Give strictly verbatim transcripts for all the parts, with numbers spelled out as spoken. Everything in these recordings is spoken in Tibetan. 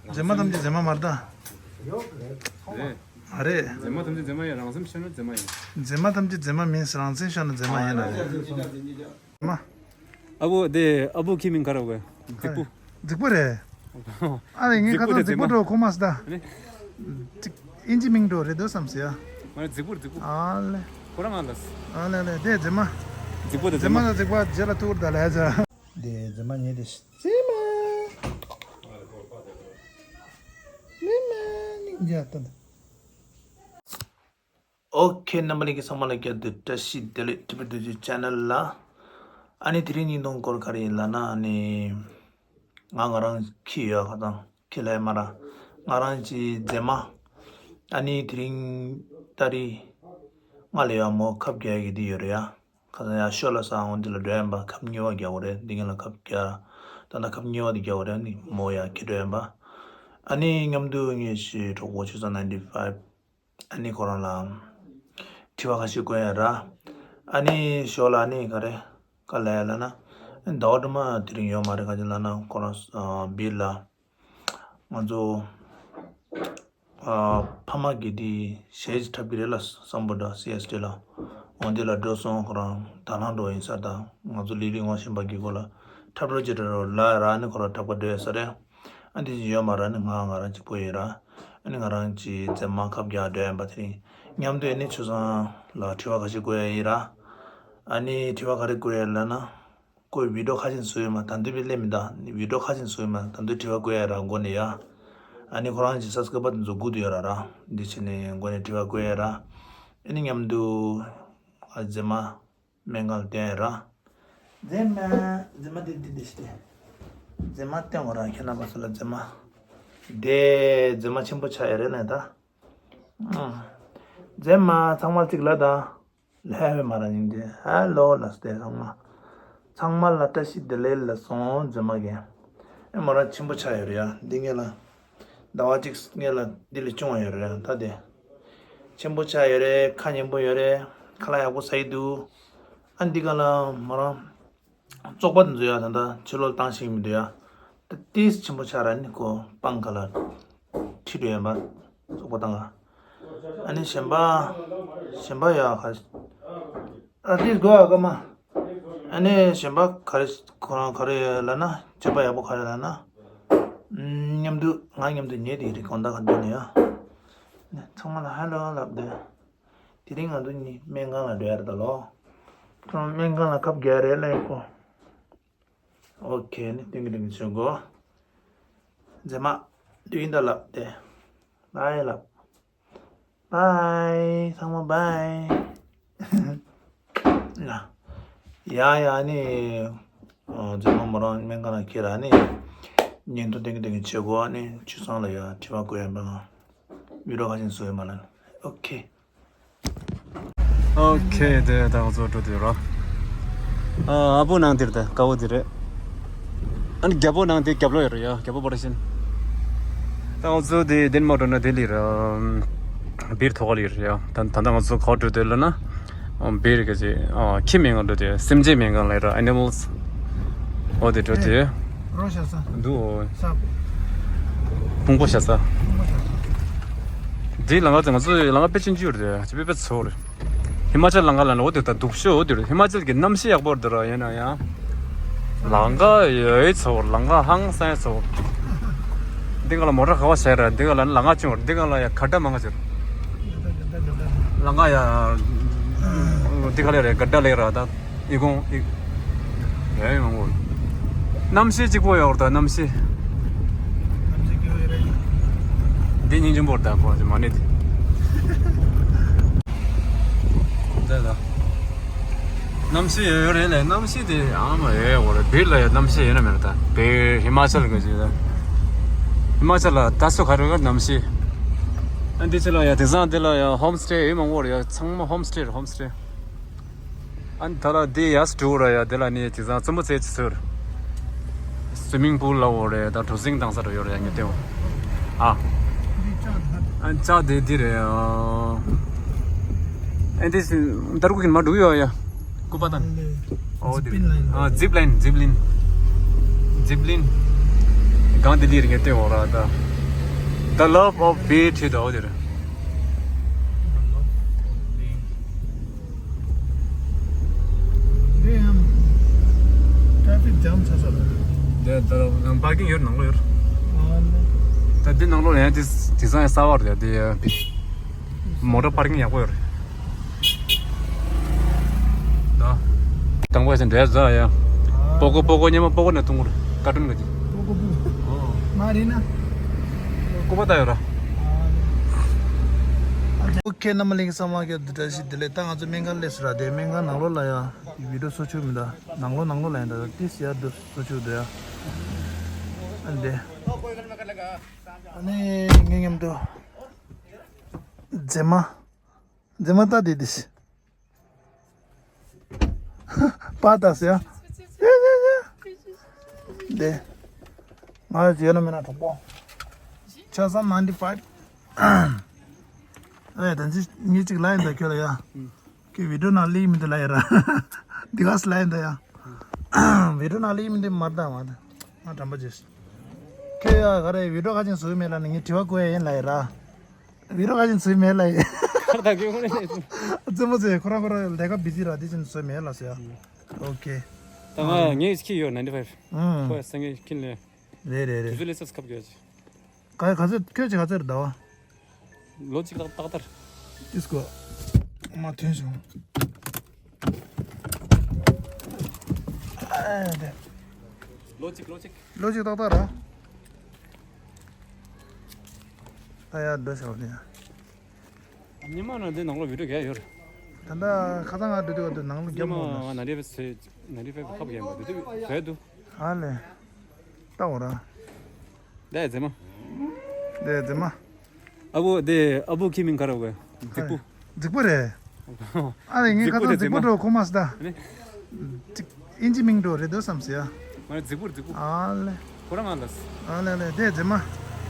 མཛེས་མ་ཐམས་ཅད་མཛེས་མ་མ་རེད་ད། རེད། མ་རེད། མཛེས་མ་ཐམས་ཅད་མཛེས་མ་ཡིན། རང་སེམས་ཤོར་ན་མཛེས་མ་ཡིན། མཛེས་མ་ཐམས་ཅད་མཛེས་མ་མིན། རང་སེམས་ཤོར་ན་མཛེས་མ་ཡིན་ལ་རེད། མཛེས་མ། ཨ་བོ་དེ་ཨ་བོ་ཁྱི་མིང་ག་རེ་བ། རྫིག་པོ། རྫིག་པོ་རེད། ཨ་རེ་ངས་ཁ་སང་རྫིག་པོ་འགྲོ་ཁོ་མ་སི་ད། ཨིན་ཇི་མིང་འགྲོ་རེད་འདུག་བསམ་སི་ཡ། མ་རེད་རྫིག་པོ་རྫིག་པོ། ཨ་ལེ། ཁོ་རང་ང་ལ། ཨ་ལེ་ལེ་དེ་མཛེས་མ། རྫིག་པོ་དེ་མཛེས་མ་མཛེས་མ་དང་རྫིག་པ་རྗེས་ལ་ཐུག་ད་ལས་ཟེར། དེ་མཛེས་མ་ཉེ་དེ་མཛེས་མ། མཛེས་མ་ནི་རྒྱ་ད། ཨོ་ཁེ། རྣམ་པ་ལྷན་རྒྱས་ཚང་མ་ལ་བསྐྱར་དུ་བཀྲ་ཤིས་བདེ་ལེགས། ཊི་བི་བདུན་ཅུ་ཆེ་ནལ་ལ། ཨ་ནི་དེ་རིང་བརྙན་ཐུང་སྐོར་ག་རེ་ཡིན་ལབ་ན། ཨ་ནི་ང་ང་རང་ཁྱི་ཡོད། ཁ་སང་ཁྱི་ལབ་ཡ་མ་ར། ང་རང་གི་མཛེས་མ། ཨ་ནི་དེ་རིང་ཏ་རིག་ལྔ་ལ་ཡ་མོ་ཁབ་རྒྱག་གི་དེ་ཡོད་རེད་ཡ། ཁ་སང་ཡ་ཤོ་ལ་ས་འོང་དེ་ལ་འགྲོ་ཡ་ཡིན་པ། ཁབ་གཉིས་པ་རྒྱག་དགོས་རེད། འདི་ངེད་ལ་ཁབ་རྒྱག་ད་ལྟ་ཁབ་གཉིས་པ་དེ་རྒྱག་དགོས་རེད། ཨ་ནི་མོ་ཡ་ཁྱི་འགྲོ་ཡ་ཡིན་པ། ཨ་ནི་མཉམ་དུ་ངེད་ཀྱི་གྲོགས་པོ་ཆུ་ཚང་ninety five། ཨ་ནི་ཁོ་རང་ལ་དྲི་བ་ཁ་ཤས་བཀོད་ཡ་ར། ཨ་ནི་ཞོར་ལ་ཨ་ནི་ག་རེ་ག་ལབ་ཡ་ལབ་ན། ཟླ་བ་སྒྲོལ་མ་དེ་རིང་ཡོད་མ་རེད། ག་ཅི་ལབ་ན་ཁོ་རང་ཨ་བིར་ལ་ང་ཚོ་ཨ་ཕ་མ་གི་དེ་གཞས་ཅིག་འཁྲབ་ཀྱི་རེད་ལ། སམ་བྷོ་ཊ་སི་ཨེས་ཊི་ལ་འོ་འདི་ལ་འགྲོ་སོང་། ཁོ་རང་དང་བླངས་འགྲོ་ཡིན་ས་དང་། ང་ཚོ་ལི་ལི་ངོ་ཤེས་པ་གི་སྐོར་ལ་འཁྲབ་རོགས་བྱེད་འགྲོ་རོགས་ལ་ར། ཨ་ནི་ཁོ་རང་འཁྲབ་ག་འགྲོ་ཡ་ས་རེད། ཨ་འདི་ཅི་ཡོད་མ་ར་ནི་ང་ང་རང་གཅིག་པོ་ཡིན་ར། ཨ་ནི་ང་རང་གི་མཛེས་མ་ཁབ་རྒྱག་འགྲོ་ཡ་ཡིན་པ་དེ་རིང་མཉམ་དུ་ཨ་ནི་ཆུ་ཚང་ལ་དྲི་བ་ཁ་ཤས་བཀོད་ཡ་ཡིན་ར། ཨ་ནི་དྲི་བ་ག་རེ་བཀོད་ཡ་ལབ་ན། ཁོས་བི་ཌི་ཡོ་ཁ་ཤས་བཟོས་ཡོད་མ། ད་དུང་བི་ལེ་མི་ད་ནི་བི་ཌི་ཡོ་ཁ་ཤས་བཟོས་ཡོད་མ། ད་དུང་དྲི་བ་བཀོད་ཡ་ར་མགོ་ནས་ཡ། ཨ་ནི་ཁོ་རང་གི་སབ་སི་ཀ་རའི་བར་དེ་ཚོ་སྒུག་ཏུ་ཡོད་ར་ར། འདི་བྱས་ནས་མགོ་ནས་དྲི་བ་བཀོད་ཡ་ར། ཨ་ནི་མཉམ་དུ་ཨ་མཛེས་མ། སྨན་ཁང་ལ་བསྟན་ར། མཛེས་མ། མཛེས་མ་འདི་འདི་འདི་ཞིག་སྟེ། མཛེས་མ་བསྟན་བ་ར། ཁྱེད་རྣམ་པ་ཚོ་ལ་མཛེས་མ། དེ་མཛེས་མ་ཆེན་པོ་ཆགས་ཡོད་རེད་ལན་ད། ཨང་། མཛེས་མ་ཚང་མ་གཅིག་ལ་ད། ལྷ་བའི་མ་ར་ཉིན་དེ་ཧ་ལོ་ལ་སྟེ་ཚང་མ། ཚང་མ་ལ་བཀྲ་ཤིས་བདེ་ལེགས་ལ་སོང་མཛེས་མ་གི། ཨེ་མ་ར་ཆེན་པོ་ཆགས་ཡོད་རེད་ཡ། འདི་ངེད་ལ། ཟླ་བ་གཅིག་སྔོན་ལ་འདི་ལས་ཆུང་བ་ཡོད་རེད། ད་དེ་ཆེན་པོ་ཆགས་ཡོད་རེད། ཁ་སྙན་པོ་ཡོད་རེད། ཁ་ལག་ཡག་པོ་ཟ་ཡི་འདུག་ཨ་འདི་ག་ལ་མོ་རང་བཙོག་པ་འཛུལ་ཡ་ད་ལྟ་ཕྱི་ལོགས་བཏང་ཤེས་མི་འདུག་ཡ། ད་ཏིས་ཆེན་པོ་ཆགས་ར་ནི་ཁོ་སྤང་ཁ་ལ་ཁྲིད་འགྲོ་ཡ་མ་བཙོག་པ་བཏང་ག་ཨ་ནི་གཞན་པ་གཞན་པ་ཡ་ག་ཨ་ཏིས་དགོས་ཨ་ཀ་མ། ཨ་ནི་གཞན་པ་ག་རེ་ཁོ་རང་ག་རེ་ལབ་ན་སྤྱོད་པ་ཡག་པོ་ག་རེ་ལབ་ན། མཉམ་དུ་ང་མཉམ་དུ་ཉལ་དེ་རིགས་གང་ལྟར་ག་འདོད་ནས་ཡ། ཚང་མ་ལ་ཧ་ལོ་ལབ་དེ། དེ་རིང་ང་ཚོ་གཉིས་སྨན་ཁང་ལ་འགྲོ་ཡ་རེད་ད་ལོ། ཁོང་སྨན་ཁང་ལ་ཁབ་རྒྱག་རེད་ལབ་ཡོད་ཀོ། ཨོ་ཁེ་ནི་ཏིང་གི་ཏིང་གི་བྱེད་དགོས། མཛེས་མ། དུས་ཡིན་ད་ལབ་དེ། བའི་ལབ། བའི། ཚང་མ་བའི། ཡ་ཡ་ནི། མཛེས་མ་མོ་རང་སྨན་ཁང་ལ་ཁྱེར་ར་ནི། ཉིན་ཐོ་ཏིང་གི་ཏིང་གི་བྱེད་དགོས་ནི་ཆུ་ཚང་ལ་ཡ་དྲི་བ་བཀོད་ཡ་མེད་ལ། བི་ཌི་ཡོ་ཁ་ཤས་བཟོས་ཡོད་མ་ལ། ཨོ་ཁེ། ཨོ་ཁེ། དེ་ད་ང་ཚོ་འགྲོ་དུས་ར། ཨ་ཨ་བོ་ནང་དེར་ད་དཀར་པོ་དེ་རེད། ཨ་ནི་རྒྱལ་པོ་ནང་དེ་རྒྱབ་ལོགས་ཡོད་རེད་ཡ། རྒྱལ་པོ་པོ་ར་ཤིན། ད་ང་ཚོ་དེ་དེན་མ་འགྲོ་ན་དེ་ལི་ར། བིར་ཐོག་ལི་རེད་ཡ། ད་ད་ལྟ་ང་ཚོ་ག་པར་འགྲོ་དེ་ལ་ན། བིར་ག་ཅི་ཨ་ཁྱི་མེད་ང་འགྲོ་དེ་སེམས་ཅན་མེད་གང་ལ་ར། ཨེ་ནི་མལ་སི། འོ་དེ་འགྲོ་དེ། རོ་ཤ་ས། འདུག་འོ། ས། ཕུང་པོ་ཤ་ས། ཕུང་པོ་ཤ་ས། འདི་ལམ་ཁ་དེ་ང་ཚོ་ལམ་ཁ་དཔེ་ཆེན་པོ་རེད། ཅི་དཔེ་དཔེ་ཚོར། ཧི་མ་ཅལ་ལམ་ཁ་ལ་ནི་འོ་དེ་ད་སྡུག་ཤོས་འོ་དེ་རེད། ཧི་མ་ཅལ་གྱི་གནམ་གཤིས་ཡག་པོ་རེད་དེ་ར། ཡིན་ན་ཡང་། ལམ་ཁ་ཡོད་ཚོར། ལམ་ཁ་ཧང་སང་ཚོར། འདི་ག་ལ་མོ་ཊ་ག་བ་བྱས་ར། འདི་ག་ལ་ནི་ལམ་ཁ་ཆུང་ར། འདི་ག་ལ་ཡ་ག་ད་མང་ག་ཅིག་ལམ་ཁ་ཡ། འདི་ག་ལ་རེད་ག་ད་ལེགས་ར་ད། ཨི་ཁུང་ཨི། ཡ་ཡ་མང་པོ། གནམ་གཤིས་གཅིག་པོ་ཡོད་རེད་ད་གནམ་གཤིས། འདི་སྙིང་རྗེ་པོ་རེད་ད་ཁོ་ཅི་མ་ནི་དེ། ད་ད། གནམ་གཤིས་ཡོད་ཡོད་རེད་ལས། གནམ་གཤིས་དེ་ཨ་མ་ཡོད་ཡོད་རེད། བིར་ལ་ཡ་གནམ་གཤིས་ཡོད་ན་མེད་ད། བིར་ཧི་མ་ཅལ་ག་ཅི་ད། ཧི་མ་ཅལ་ལ་ད་སུ་ག་རེ་ག་གནམ་གཤིས། ཨ་འདི་ཚོ་ལ་ཡ་དེང་སང་དེ་ལ་ཡ་ཧོམ་སི་ཊེ་ཡོད་མང་པོ་རེད་ཡ། ཚང་མ་ཧོམ་སི་ཊེ་རེད་ཧོམ་སི་ཊེ། ཨ་ནི་ད་ལ་འདི་ཡ་སི་ཊུ་ར་ཡ། དེ་ལ་ནི་དེང་སང་རྩེད་མོ་རྩེ་ཅི་ཟེར། སུའི་མིང་པུལ་ལ་འོ་རེད་ད། གྲུ་གཟིངས་བཏང་ས་ར་ཡོད་རེད་ཡ་ངས་བལྟས་འོ། ཨ། ཨ་ནི་ལྕགས་དེ་འདི་རེད་ཨ། ཨ་འདི་ད་རུ་ཀུ་གིན་མ་འགྲོ་ཡོད་ཡ། སྐུ་པ་དང་། ཨོ་དེ་རེད། ཨ་ཛིབ་ལ་ཡིན་ཛིབ་ལ་ཡིན། ཛིབ་ལ་ཡིན། གང་དེ་འདི་རེད་ངས་བལྟས་འོ་ར་ད། The love of beat ཞེས་འདྲ་བོ་དེ་རེད། འདི་ཡང་ཊ་ར་ཕིག་ཇམ་ཆགས་ས་རེད། འདི་ད་པར་ཀིང་ཡོད། ནང་ལོགས་ཡོད། ཨ་ནི། ད་འདི་ནང་ལོགས་ལ་ཡང་དེ་དེང་སང་ཡང་གསར་པ་རེད། དེ་མོ་ཊ་པར་ཀིང་ཡག་པོ་ཡོད་རེད། ད། དང་པོ་ཡ་ཆེན་འདྲེ་ཟ་ཡ། སྤོ་ཀོ་སྤོ་ཀོ་ཉི་མ་སྤོ་ཀོ་ནས་འཐུང་གི་རེད། ཀར་ཊུན་ག་ཅིག་སྤོ་ཀོ་སྤོ་ཀོ། མ་རེད་ན། ཀོ་པ་ད་ཡོད་ར། ཨོ་ཁེ། རྣམ་པ་ལྷན་རྒྱས་ཚང་མ་སྐྱིད་སྡུག་བཀྲ་ཤིས་བདེ་ལེགས། ད་ང་ཚོ་སྨན་ཁང་སླེབས་སོང་ར། དེ་སྨན་ཁང་ནང་ལོགས་ལ་ཡ་བི་ཌིའོ་བཟོ་ཆོག་མི་འདུག་ནང་ལོགས་ནང་ལོགས་ལ་ཡ་འདུག་ཏིས་ཡ་འདུག་བཟོ་ཆོག་འདུག་ཡ། ཨ་ནི་དེ། ཨ་ནི་ངའི་མཉམ་དུ་མཛེས་མ། མཛེས་མ་ལྟ་དེ་དེ་ཤི། པ་ད་ཟེར་ཡ། དེ། ང་ཡོད་ན་མེད་ན་གྲོགས་པོ། ཆ་ཚང་ninety five། ཨེ་ད་ཅི་ཉིན་གཅིག་ལ་ཡིན་ད་ཁྱོད་ལ་ཡ། ཁྱོད་བི་ཌིའོ་ནང་ལི་མི་འདུག་ལ་ཡ་ར། འདི་ག་སི་ལ་ཡིན་ད་ཡ། བི་ཌིའོ་ནང་ལི་མི་འདུག་མར་ད་མ་ད། ང་དྲན་པ་བརྗེད། ཁྱོད་ཡ་ག་རེ་བི་ཌིའོ་ག་ཅིག་བཟོས་མེད་ལ་ནི་ངས་དྲི་བ་བཀོད་ཡ་ཡིན་ལ་ཡ་ར། བི་ཌིའོ་ག་ཅིག་བཟོས་མེད་ལ་ཡ། ཁར་ད་གི་ཧོ་ནི། རྩེད་མོ་རྩེ་ཁོ་རང་ཁོ་རང་ལས་ཀ་བི་ཟི་ར་དེ་ཅིག་བཟོས་མེད་ལ་ཟེར་ཡ། ཨོ་ཁེ། ད་ང་ངས་ཁྱི་ཡོད་ninety five། ཨང་། ཁོ་ཡ་སེང་གེ་ཁྱི་ལས། རེད་རེད་རེད། དུས་ཚོད་ལས་སད་ཁབ་རྒྱག་ཅིག་ག་ག་ཚོད་ཁྱོད་ཅིག་ག་ཚོད་རེད་ཟླ་བ། ལོ་གཅིག་ཏག་ཏག་ལྟར། ཏིས་ཀོ། མ་ཐོན་བྱུང་། ཨ་དེ། ལོ་གཅིག་ལོ་གཅིག་ལོ་གཅིག་ཏག་ཏག་ར། ད་ཡར་འགྲོ་ཤོག་ནས། ཉི་མ་ན་འདི་ནང་ལོགས་བི་ཌིའོ་རྒྱག་ཡོད་རེད། ད་ལྟ་ཁ་སང་ང་འགྲོ་དུས་བར་དུ་ནང་ལ་རྒྱབ་མོ་ཉི་མ་ནང་། ང་ན་རེ་བའི་ཚེ་ན་རེ་བའི་ཁབ་རྒྱག་མ་འདུག་དུས་བས་འདུག་ཨ་ལེ། ལྟ་འོ་ར། འདི་མཛེས་མ། འདི་མཛེས་མ། ཨ་བུ་འདི་ཨ་བུ་ཁྱི་མིང་ག་རེ་བས། རྫིག་པོ། རྫིག་པོ་རེད། ཨ་ལེ་ངས་ཁ་སང་རྫིག་པོ་འགྲོ་ཁོ་མ་སི་ད། ཨ་ནི། ཅིག་ཨིན་ཇི་མིང་འགྲོ་རེད་འདུག་བསམ་སི་ཡ། མ་རེད་རྫིག་པོ་རྫིག་པོ། ཨ་ལེ། ཁོ་རང་ང་ལ་སི། ཨ་ལེ་ལེ་འདི་མཛེས་མ།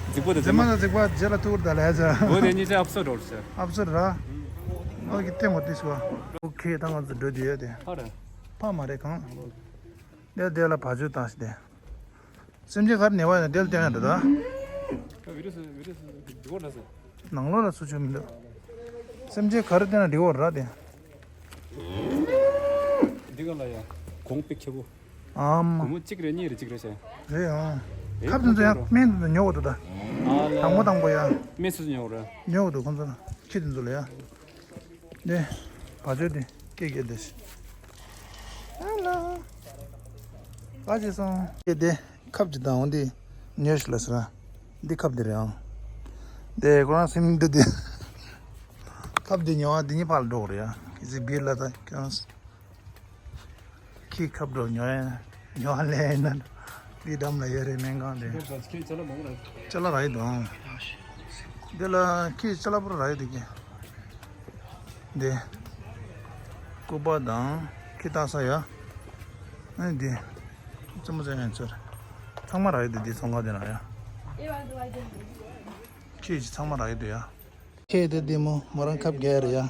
རྫིག་པོ་དང་མཛེས་མ། མཛེས་མ་དང་རྫིག་པ་རྗེས་ལ་ཐུག་ད་ལས་ཟེར། འོ་དེ་གཉིས་ཆ་ཨབ་སོ་རོལ་ཟེར། ཨབ་སོ་ར། ཨོ་ཀེ་ལྟད་མོ་ཏིས་ཀོ། ཨོ་ཁེ་ད་ང་ཚོ་འགྲོ་དུས་ཡོད་དེ། ཕ་རེད། ཕ་མ་རེད་གང་། འདི་འདི་ལ་བ་ཅོ་བཏང་ཞིག་དེ། སེམས་ཅན་གར་ཉེ་བ་ཡང་དེ་ལ་བསྟན་ཡང་འདྲ་ད། བི་ཌིའོ་སི་བི་ཌིའོ་སི་འགྲིག་གོ་འདྲ་ཟེར། ནང་ལོགས་ལ་སུ་ཆུ་མི་འདུག་སེམས་ཅན་གར་བསྟན་ན་འགྲིག་གོ་ར་དེ། འདི་ག་ལ་ཡ། གོང་པི་ཁེ་བོ། ཨམ། བུ་མོ་གཅིག་རེ་གཉིས་རེ་གཅིག་རེ་བྱས། རེད་ཨང་། ཨེ་ཁབ་དེ་ཚོ་ཡང་སྨན་དེ་ཚོ་ཉོ་གོ་འདུག་ད། ཨ་ལ། དང་པོ་དང་པོ་ཡ། སྨན་སུ་ཉོ་གོ་ར། ཉོ་གོ་འདུག་ཁོང་ཚོ་ལ། ཁྱི་དེ་ཚོ་ལ་ཡ། ནས། བ་ཅོ་དེ་སྐད་སྐད་དེ། ཧ་ལོ། ག་ཅི་སོང་། སྐད་དེ་ཁབ་ཅིག་དང་འོ་འདི་ཉོས་ཤིག་ལ་ཟེར་ན། འདི་ཁབ་འདི་རེད་ཨང་། དེ་ཁོ་རང་སེམས་འདི་དེ། ཁབ་འདི་ཉོ་བ་འདི་གཉིས་ཕར་ལ་འགྲོ་གི་རེད་ཨང་། ཀི་ཟི་བིར་ལ་ད་ཀྱང་། ཁྱི་ཁབ་འགྲོ་ཉོ་ཡ། ཉོ་བ་ལས་ན། འདི་འགྲམ་ལ་ཡོད་རེད་སྨན་ཁང་དེ། ཅ་ལག་རག་ཡོད་དོ། འདི་ལ་ཁྱི་ཅ་ལག་པོ་རག་ཡོད་དེ་གི། འདི། སྐུད་པ་དང་ཁྱི་ལྟ་ས་ཡ། ཨ་ནི་འདི། རྩེད་མོ་རྩེ་ཡ་ཚོར། ཚང་མ་རག་ཡོད་དེ་འདི་ཚོང་ཁང་དེ་ན་ཡ། ཁྱི་ཚང་མ་རག་ཡོད་དེ་ཡ། ཁྱེད་དེ་བདེ་མོ་མོ་རང་ཁབ་རྒྱག་རེད་ཡ།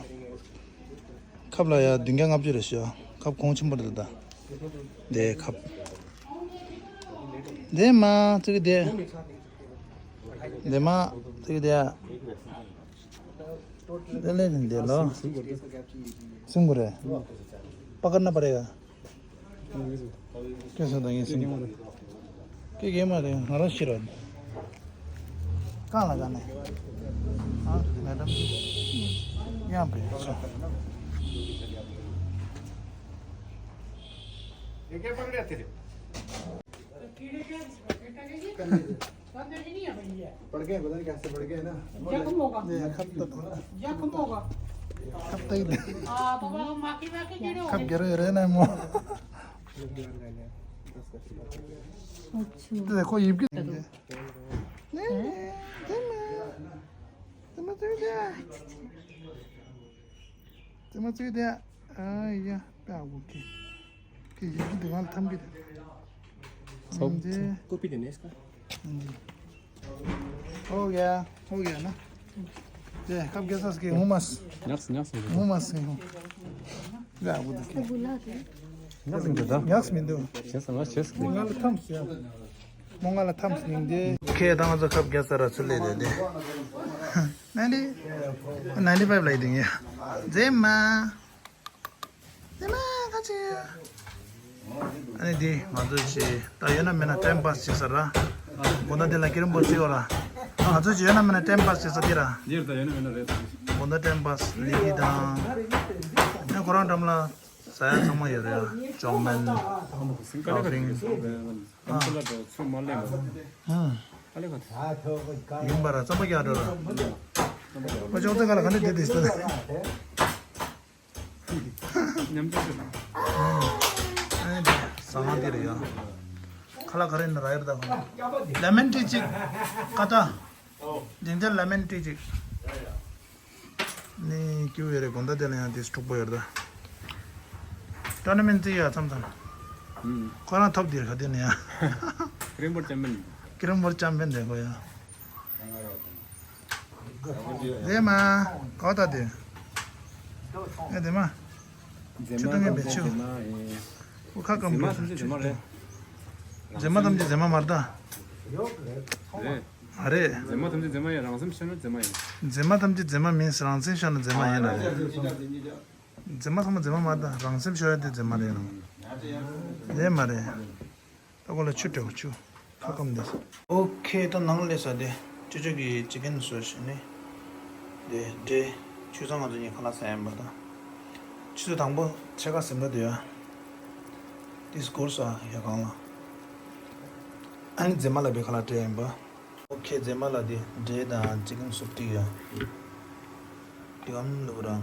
ཁབ་ལ་ཡ་བདུན་བརྒྱ་ལྔ་བཅུ་རེད་ཤག་ཁབ་གོང་ཆེན་པོ་རེད་ད། དེ་ཁབ། དེ་མ་ཙིག་དེ། དེ་མ་ཙིག་དེ། དེ་ལས་ནི་དེ་ལོ། སུང་གུ་རེད། པ་ཀར་ན་པ་རེད་ཡ། ཀེ་སོ་དང་ངས་སེམས། ཀེ་ཀེ་མ་རེད་ང་རང་ཤི་ར། གང་ལ་ག་ནས། ཨ་མེ་ཌམ། ཡང་པེ་སོ། पड़ गए, पता नहीं कैसे पड़ गए ना। जख्म होगा। ये खप तो थोड़ा। जख्म होगा। खप तो ही दे। हाँ, बाबा, हम माखी माखी जेड़े हो खप गए। गिरे रहे ना मो। अच्छा। तो देखो, ये भी नहीं, नहीं, नहीं, तेरे में, तेरे में तो ये क्या? तेरे में तो ये क्या? हाँ, ये क्या हो गया? कि ये भी दीवार थम गई। सब मुझे कॉपी देने इसका। हाँ जी। हो गया, हो गया ना? ये कब कैसा इसके हुमस? ཉག་སི་ཉག་སི། हुमस नहीं हो। ཉག་སི་མི་འདུག་ཉག་སི་མི་འདུག་བྱས་སོང་ང་བྱས་སོང་། མོ་ང་ལ་ཐམས་ཡ། མོ་ང་ལ་ཐམས་ཉིན་དེ། ཁྱེད་དང་ང་ཚོ་ཁབ་རྒྱག་ས་ར་ཚུར་སླེབས་རེད་དེ། ནན་ཏི། ནན་ཏི་ཕའིབ་ལ་ཡི་དེ་ངས། མཛེས་མ། མཛེས་མ་ཁ་ཆེ། ཨ་ནི་འདི་ང་ཚོ་ཅི་ད་ཡོད་ན་མེད་ན་ཊའིམ་པཱས་བྱེད་ས་ར། དགོང་དག་འདི་ལ་ཀི་རིམ་པོ་ཅི་ཡོད་ར། ང་ཚོ་ཅི་ཡོད་ན་མེད་ན་ཊའིམ་པཱས་བྱེད་ས་འདི་ར། འདིར་ད་ཡོད་ན་མེད་ན་རེད། དགོང་དག་ཊའིམ་པཱས་ལི་ཀི་དང་། ཨ་ཁོ་རང་འགྲམ་ལ་ཟ་ཡ་ཚང་མ་ཡོད་རེད་ཡ། ཅོག་མན། ཀ་ཕིང་། ཨ། ཚུར་མ་སླེབས་པ། ཨ། ཡིན་པ་ར་རྩམ་པ་རྒྱག་འགྲོ་ར། ཨ་ཅོག་ཙེ་ག་ལ་ག་འདྲ་བསྡད་དེ་ཤི་ད། ཉམས་ཆག་ཆེ། ཨ་ནི་ཟ་ཁང་འདི་རེད་ཡ། ཁ་ལག་ག་རེ་ཡིན་ན་རག་ཡོད་ད་ཁོ། ལེ་མན་ཊི་གཅིག་ཀ་ཏ། ཇིན་ཇར་ལེ་མན་ཊི་གཅིག་ནི་སྐྱིད་པོ་ཡོད་རེད། དགོང་དག་དེ་ལ་ཡང་དེ་འཁྲུག་པོ་ཡོད་རེད་ད། ཊོར་ན་མེན་ཊི་རྩིས་ཡ་མཚམས་མཚམས། ཁོ་རང་ཐོབ་དེ་རེད་ག་དེ་ནས་ཡ། ཀི་རིམ་པོར་ཅམ་པན། ཀི་རིམ་པོར་ཅམ་པན་རེད་ཁོ་ཡ། རེད་མ། ག་ད་དེ། ཨེ་དེ་མ། མཛེས་མ་ཆུ་ཏོ་ངན་པའི་ཆུ། མཛེས་མ་ཨེ། ཁ་སྐམ་མཛེས་མ་ཐམས་ཅད་མཛེས་མ་རེད། མཛེས་མ་ཐམས་ཅད་མཛེས་མ་མ་རེད་ད། རེད། མ་རེད། མཛེས་མ་ཐམས་ཅད་མཛེས་མ་ཡིན། རང་སེམས་ཤར་ན་མཛེས་མ་ཡིན། མཛེས་མ་ཐམས་ཅད་མཛེས་མ་མིན། རང་སེམས་ཤར་ན་མཛེས་མ་ཡིན་ལ་རེད། མཛེས་མ་ཚང་མ་མཛེས་མ་མ་རེད་ད། རང་སེམས་ཤར་ཡ་དེ་མཛེས་མ་རེད་ནོ། རེད་མ་རེད། ད་གོ་ལ་ཆུ་སྤྲད་གོ་ཆུ། ཁ་སྐམ་འདི། ཨོ་ཁེ་ད་ནང་སླེབས་ས་དེ། ཅོ་ཅོ་གི་ཅི་ཀན་བཟོས་ཤིག་ནི། དེ་འདྲེ། ཆུ་ཚང་ང་ཚོ་གཉིས་ཁ་ལག་ཟ་ཡིན་པ་ད། ཆུ་ཚོད་དང་པོ་ཕྱེད་ཀ་ཟིན་པ་དུ་ཡ། དེ་སྐོར་ས་ཡ་གང་ལ། ཨ་ནི་མཛེས་མ་ལ་བའི་ཁ་ལག་སྤྲད་ཡིན་པ། ཨོ་ཁེ་མཛེས་མ་ལ་དེ་འདྲེ་དང་ཅི་ཀན་སུབ་སྟེར་ཡ། དེ་གམ་ལུག་ར།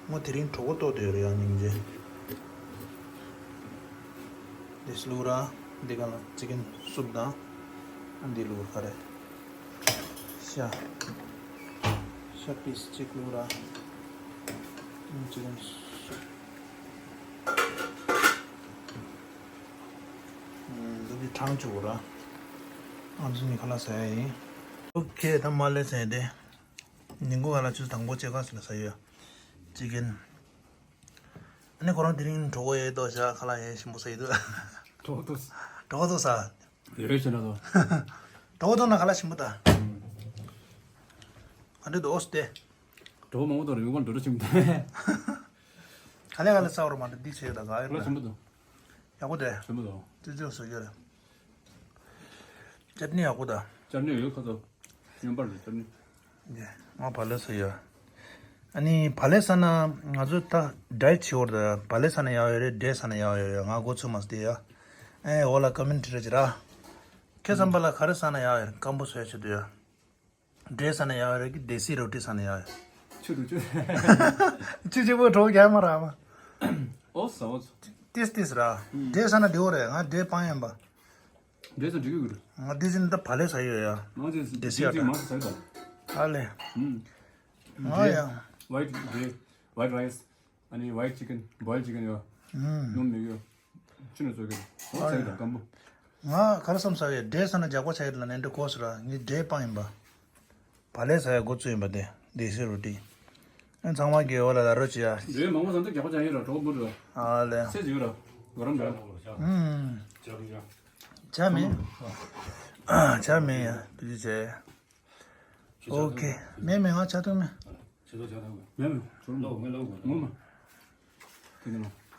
ངོ་དེ་རིང་གྲོགས་པོ་ཏོག་ཏོ་ཡོད་རེད་ཡ་སྙིང་རྗེ། དེ་ལུག་ར། དེ་ག་ལ་ཅི་ཀན་སུབ་དང་། ཨ་འདི་ལུག་ག་རེ། ཤ། ཤ་པིས་གཅིག་ལུག་ར། ཅི་ཀན་སུབ། འདི་འདི་གྲངས་བཅུག་ར། ང་ཚོ་གཉིས་ཁ་ལག་ཟ་ཡ་ཡིན། ཨོ་ཁེ་ད་མ་ལེ་ཟེར་ཏེ། ཉིན་གུང་ང་ལ་ཆུ་ཚོད་དང་པོ་ཕྱེད་ཀ་ཟིན་ལ་ཟ་ཡོད། ཅི་ཀན། ཨ་ནི་ཁོ་རང་དེ་རིང་གྲོགས་པོ་ཡོད་དོ་ཤ་ཁ་ལག་ཡས་ཞིམ་པོ་ཟ་ཡི་འདུག་གྲོགས་པོ་ཏོག་གྲོགས་པོ་ཏོག་ས། ཡོད་ཤེས་ན་དོ། གྲོགས་པོ་ཏོག་ན་ཁ་ལག་ཞིམ་པོ་ད། ག་འདྲ་འདུག་ཨོ་སྟེ། གྲོགས་པོ་མང་པོ་དང་རིག་པ་འགྲོ་རུ་ཞིམ་པོ་ད། ག་ལེ་ག་ལེ་ས་འོར་མ་འདྲ་འདི་བྱས་ཡོད་ད་ག་ཡོད་ཁ་ལག་ཞིམ་པོ་འདུག་ཡག་པོ་དེ། ཞིམ་པོ་འདུག་ཅི་ཅི་བཟོ་རྒྱུ་རེད། ཅར་ནི་ཡག་པོ་ད། ཅར་ནི་ཡོད་ཁ་ཚོ། སྨྱོན་པར་ལ་ཅར་ནི། ཡེ། ང་བག་ལེབ་ཟ་ཡོད། ཨ་ནི་བག་ལེབ་ཟ་ན་ང་ཚོ་ད་ཌའེ་ཊི་བྱེད་འོར་ད་བག་ལེབ་ཟ་ན་ཡག་ཡོད་རེད་འབྲས་ཟ་ན་ཡག་ཡོད་རེད་ང་མགོ་ཚོས་མ་སྟེ་ཡ། ཨེ་འོ་ལ་ཀོ་མེན་ཊི་རེ་ཅི་ར། ཁྱེད་བསམ་པ་ལ་ག་རེ་ཟ་ན་ཡག་ཡོད་སྐམ་པོ་བཟོས་བྱེད་དུ་ཡ། འབྲས་ཟ་ན་ཡག་རེད་ཀི་དེ་སི་རོ་ཊི་ཟ་ན་ཡག་ཡོད། ཆུ་རུ་ཆུ། ཆུ་གཅིག་པོ་གྲོགས་རྒྱག་མ་རག་མ། ཨོ་ཟ་བ་ཚོ། ཏིས་ཏིས་ར། འབྲས་ཟ་ན་བདེ་བོ་རེད་ང་འབྲས་སྤང་ཡིན་པ། འབྲས་ཟ་འགྲིག་གི་རེད། ང་འདི་ཟིན་ད་བག་ལེབ་ཟ་ཡོད་ཡ། ང་ཚོས་དེ་སི་ཡ་ད། མང་ཟ་ཡོད་ད། ཨ་ལེ། ང་ཡ། ཝའི་ཊི་འབྲས། ཝའི་ཊི་རའི་སི། ཨ་ནི་ཝའི་ཊི་ཅི་ཀན། བོའི་ལ་ཅི་ཀན་ཡོད། ནོར་མི་ཡོད། ཆུ་ནས་བཟོ་གི། ཨོ་ཟ་གི་དང་སྐམ་པོ། ང་ག་རེ་བསམ་ས་ཡོད་འབྲས་ཟ་ན་ཇག་པ་ཆགས་ཡོད་ལ་ནས་འདྲི་གོ་སོ་ར་ངས་འབྲས་སྤང་ཡིན་པ། བག་ལེབ་ཟ་ཡ་འགོ་བཙུགས་ཡིན་པ་དེ་དེ་སི་རོ་ཊི། ཨ་ཚང་མ་གི་འོ་ལ་ལ་རོ་ཅི་ཡ། འབྲས་མང་པོ་ཟ་ན་ད་ཇག་པ་ཆགས་ཡོད་ར་གྲོགས་པོ་ར། ཨ་ལེ། སེ་ཟི་ཡོད་ར། གོ་རམ་ར། ཨུམ། ཇག་མེད། ཇག་མེད་ཡ་དུ་ཅི་བྱས། ཨོ་ཁེ། མེད་མེད་ང་ཆ་ཐུབ་མེད།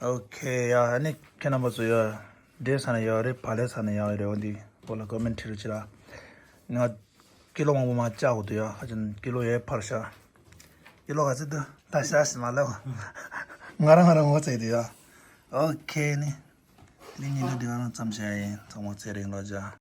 ཨོ་ཁེ་ཡ་ཨ་ནི་ཁྱེད་རྣམ་པ་ཚོ་ཡ་འབྲས་ཟ་ན་ཡག་རེད་བག་ལེབ་ཟ་ན་ཡག་རེད་འོ་འདི་འོ་ལ་ཀོ་མེན་ཊི་རུ་ཅི་ར་ང་ཀི་ལོ་མང་པོ་མ་བཅག་འོ་དུ་ཡ་ཧ་ཅང་ཀི་ལོ་ཡའི་ཕར་ཤ་ཀི་ལོ་ག་ཚོད་འདུག་ད་ཤ་ཞིག་མ་ལབ་ང་རང་ང་རང་ངོ་ཚ་ཡི་དུ་ཡ་ཨོ་ཁེ་ནི་དེ་ནི་ཉིན་འདི་ག་རང་ཙམ་བྱ་ཡིན་ཚང་མ་ཚེ་རིང་ལོ་བྱ།